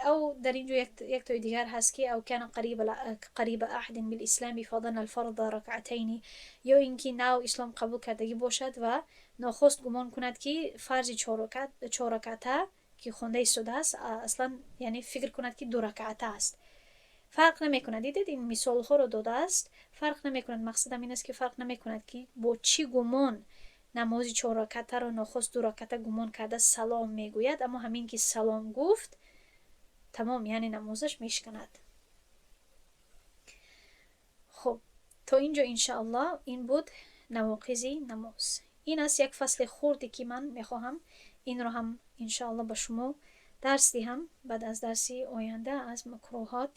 أو дар ин ҷо яктои дигар ҳаст, ки أو كان قريب عهد بالإسلام فظن الفرض ركعتين, ё ин ки нав ислом қабул кардагӣ бошад ва нохост гумон кунад, ки фарзи чор ракъата, ки хонда истодааст, аслан, яъне фикр кунад, ки ду ракъата аст. Фарқ намекунад. Дидед, ин мисолҳоро додааст. Фарқ намекунад. Мақсадам ин аст, ки фарқ намекунад, ки бо чӣ гумон намози чорракъатаро нохост ду ракъата гумон карда салом мегӯяд, аммо ҳамин ки салом гуфт, тамом, яъне намозаш мешиканад. Хуб, то ин ҷо, иншааллоҳ, ин буд навоқизи намоз. Ин аст як фасли хурде, ки ман мехоҳам инро ҳам, иншааллоҳ, ба шумо дарс диҳам. Баъд аз дарси оянда аз макрӯҳот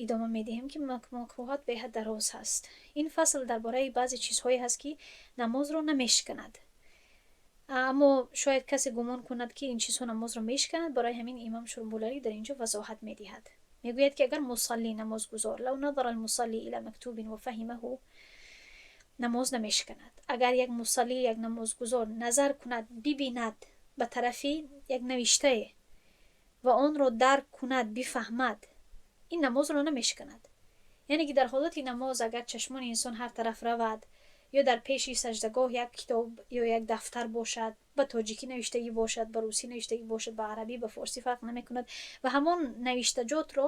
идома медиҳем, ки макрӯҳот беҳад дароз ҳаст. Ин фасл дар бораи баъзе чизҳое ҳаст, ки намозро намешиканад. Аммо шояд касе гумон кунад, ки ин чизҳо намозро мешиканад. Барои ҳамин имом Шурумбулалӣ дар инҷо вазоҳат медиҳад. Мегӯяд, ки агар мусаллӣ, намозгузор, لو نظر المصلي إلى مكتوب وفهمه, намоз намешиканад. Агар як мусаллӣ, як намозгузор назар кунад, бибинад ба тарафи як навиштае ва онро дарк кунад, бифаҳмад, ин намозро намешиканад. Яъне ки дар ҳолати намоз агар чашмони инсон ҳар тараф равад ё дар пеши саҷдагоҳ як китоб ё як дафтар бошад, ба тоҷикӣ навиштагӣ бошад, ба русӣ навиштагӣ бошад, ба арабӣ, ба форсӣ, фарқ намекунад, ва ҳамон навиштаҷотро,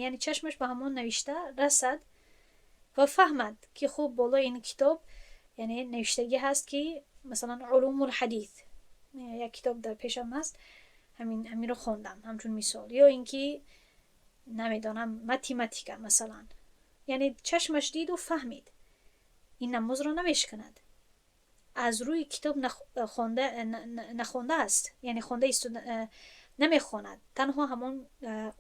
яъне чашмаш ба ҳамон навишта расад ва фаҳмад, ки хуб, болои ин китоб, яъне, навиштагӣ ҳаст, ки масалан علوم الحديث, як китоб дар пешам аст, ҳаминро хондам ҳамчун мисол, ё ин ки намедонам, математика масалан, яъне чашмаш диду фаҳмид, ин намозро намешиканад. Аз рӯи китоб нахондааст, яъне хонда намехонад, танҳо ҳамон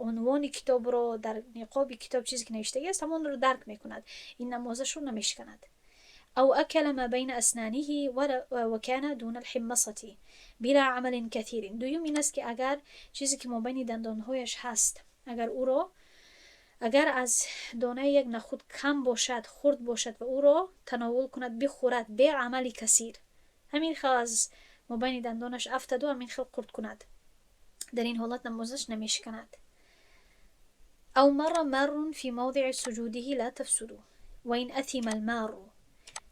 унвони китобро, дар ниқоби китоб чизе ки навиштагӣ аст, ҳамонро дарк мекунад, ин намозашро намешиканад. أو أكل ما بين أسنانه وكان دون الحمصة بلا عمل كثير. Дуюм ин аст, ки агар чизе ки мобайни дандонҳояш ҳаст, агар ӯро, агар аз донаи як нахуд кам бошад, хурд бошад ва ӯро тановул кунад, бихӯрад, бе амали касир, ҳамин хел аз мобайни дандонаш афтаду ҳамин хел қурт кунад, дар ин ҳолат намозаш намешиканад. أو مر مار في موضع سجوده لا تفسد وإن أثم المار.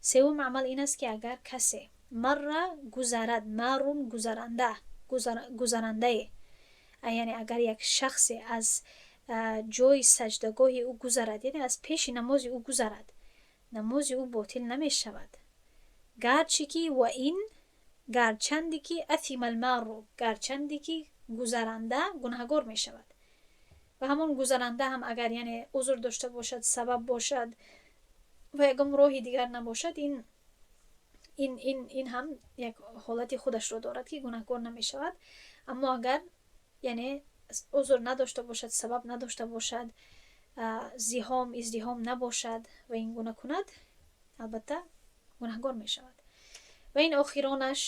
Севум амал ин аст, ки агар касе مر гузарад, مار гузаранда, гузарандае, яъне агар як шахсе аз ҷои саҷдагоҳи ӯ гузарад, яъне аз пеши намози ӯ гузарад, намози ӯ ботил намешавад. Гарчи ки وإن гарчанде ки أثم المار, гарчанде ки гузаранда гунаҳгор мешавад. Ва ҳамон гузаранда ҳам агар, яъне, узр дошта бошад, сабаб бошад ва ягон роҳи дигар набошад, ин ҳам як ҳолати худашро дорад, ки гунаҳгор намешавад. Аммо агар, яъне, узр надошта бошад, сабаб надошта бошад, зиҳом, издиҳом набошад ва ин гуна кунад, албатта гунаҳгор мешавад. Ва ин охиронаш: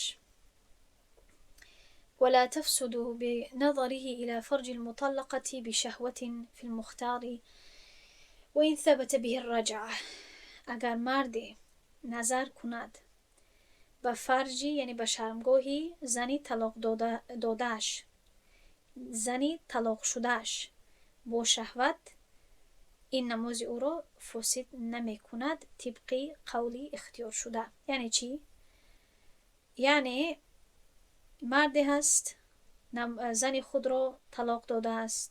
ولا تفسد بنظره إلى فرج المطلقة بشهوة في المختار وإن ثبت به الرجعة. Агар марде назар кунад ба фарҷи, яъне ба шармгоҳи зани талоқ додааш, зани талоқшудааш бо шаҳват, ин намози ӯро фосид намекунад тибқи қавли ихтиёршуда. Яъне чӣ? Яъне марде ҳаст, зани худро талоқ додааст,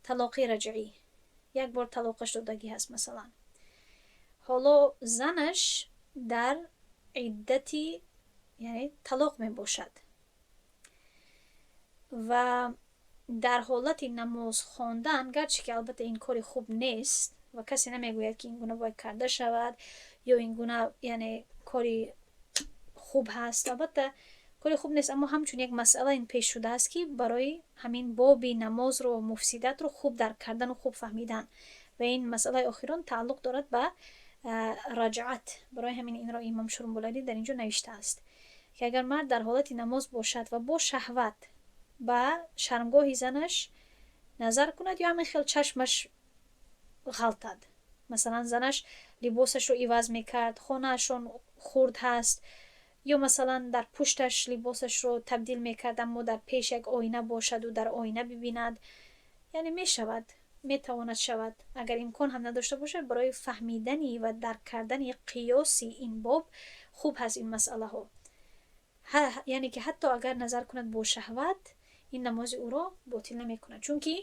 талоқи раҷъӣ, як бор талоқаш додагӣ ҳаст масалан. Ҳоло занаш дар иддати, яъне, талоқ мебошад ва дар ҳолати намоз хондан, гарчи ки албатта ин кори хуб нест ва касе намегӯяд, ки ин гуна бояд карда шавад ё ин гуна, яъне, кори хуб ҳаст, албатта кори хуб нест, аммо ҳамчун як масъала ин пеш шудааст, ки барои ҳамин боби намозро, муфсидатро хуб дарк кардану хуб фаҳмидан. Ва ин масъалаи охирон тааллуқ дорад ба раҷъат. Барои ҳамин инро имом Шурумбулалӣ дар ин ҷо навиштааст, ки агар мард дар ҳолати намоз бошад ва бо шаҳват ба шармгоҳи занаш назар кунад ё ҳамин хел чашмаш ғалтад, масалан, занаш либосашро иваз мекард, хонаашон хурд ҳаст, ё масалан дар пушташ либосашро табдил мекард, аммо дар пеш як оина бошаду дар оина бибинад, яъне мешавад, метавонад шавад, агар имкон ҳам надошта бошад, барои фаҳмидани ва дарк кардани қиёси ин боб хуб ҳаст ин масъалаҳо. Яъне ки ҳатто агар назар кунад бо шаҳват, ин намози ӯро ботил намекунад, чунки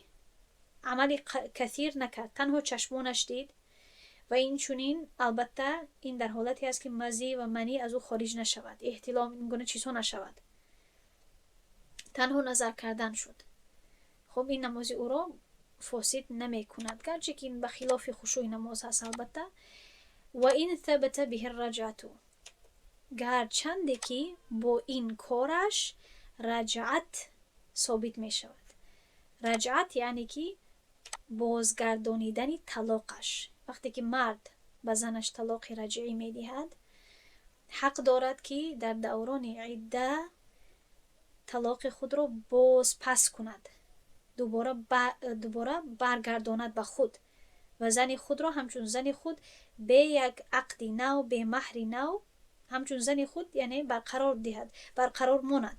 амали касир накард, танҳо чашмонаш дид. Ва инчунин, албатта, ин дар ҳолате аст, ки мазӣ ва манӣ аз ӯ хориҷ нашавад, эҳтилом, ин гуна чизҳо нашавад, танҳо назар кардан шуд. Хуб, ин намози ӯро фосид намекунад, гарчи ки ин ба хилофи хушӯи намоз ҳаст албатта. وإن ثبت به الرجعة, гарчанде ки бо ин кораш раҷъат собит мешавад. Раҷъат яъне ки бозгардонидани талоқаш. Вақте ки мард ба занаш талоқи раҷъӣ медиҳад, ҳақ дорад, ки дар даврони идда Талоқи худро боз пас кунад, дубора баргардонад ба худ ва зани худро ҳамчун зани худ, бе як ақди нав, бе маҳри нав, ҳамчун зани худ, яъне барқарор диҳад, барқарор монад.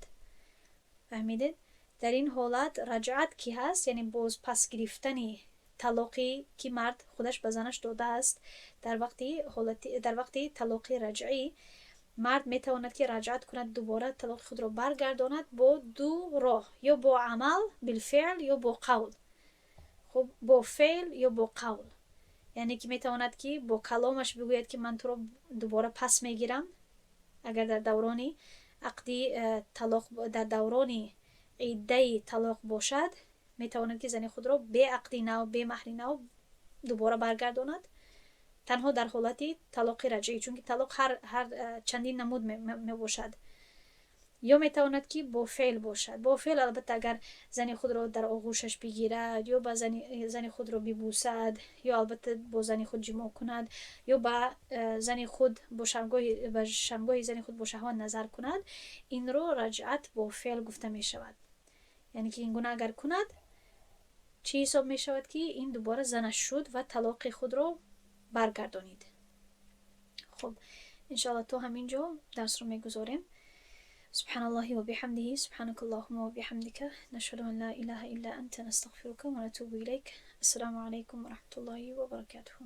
Фаҳмидед? Дар ин ҳолат раҷъат ки ҳаст, яъне боз пас гирифтани талоқе ки мард худаш ба занаш додааст, дар вақти ҳолати дар вақти талоқи раҷъӣ мард метавонад ки раҷъат кунад, дубора талоқи худро баргардонад бо ду роҳ: ё бо амал, بالفعل, ё бо қавл. Хуб, бо феъл ё бо қавл, яъне ки метавонад ки бо каломаш бигӯяд ки ман туро дубора пас мегирам. Агар дар даврони ақди талоқ, дар даврони иддаи талоқ бошад, метавонад ки зани худро бе ақди нав, бе маҳри нав дубора баргардонад, танҳо дар ҳолати талоқи раҷъӣ, чунки талоқ ҳар чандин намуд мебошад. Ё метавонад ки бо феъл бошад. Бо феъл, албатта, агар зани худро дар оғӯшаш бигирад ё ба зани худро бибӯсад, ё албатта бо зани худ ҷимоъ кунад, ё ба зани худ бо шармгоҳи ба шармгоҳи зани худ бо шаҳват назар кунад, инро раҷъат бо феъл гуфта мешавад. Яъне ки ин гуна агар кунад, чӣ ҳисоб мешавад? Ки ин дубора занаш шуд ва талоқи худро баргардонид. Хуб, иншоалло, то ҳамин ҷо дарсро мегузорем. سبحان الله وبحمده، سبحانك اللهم وبحمدك، نشهد أن لا إله إلا أنت، نستغفرك ونتوب إليك. السلام عليكم ورحمة الله وبركاته.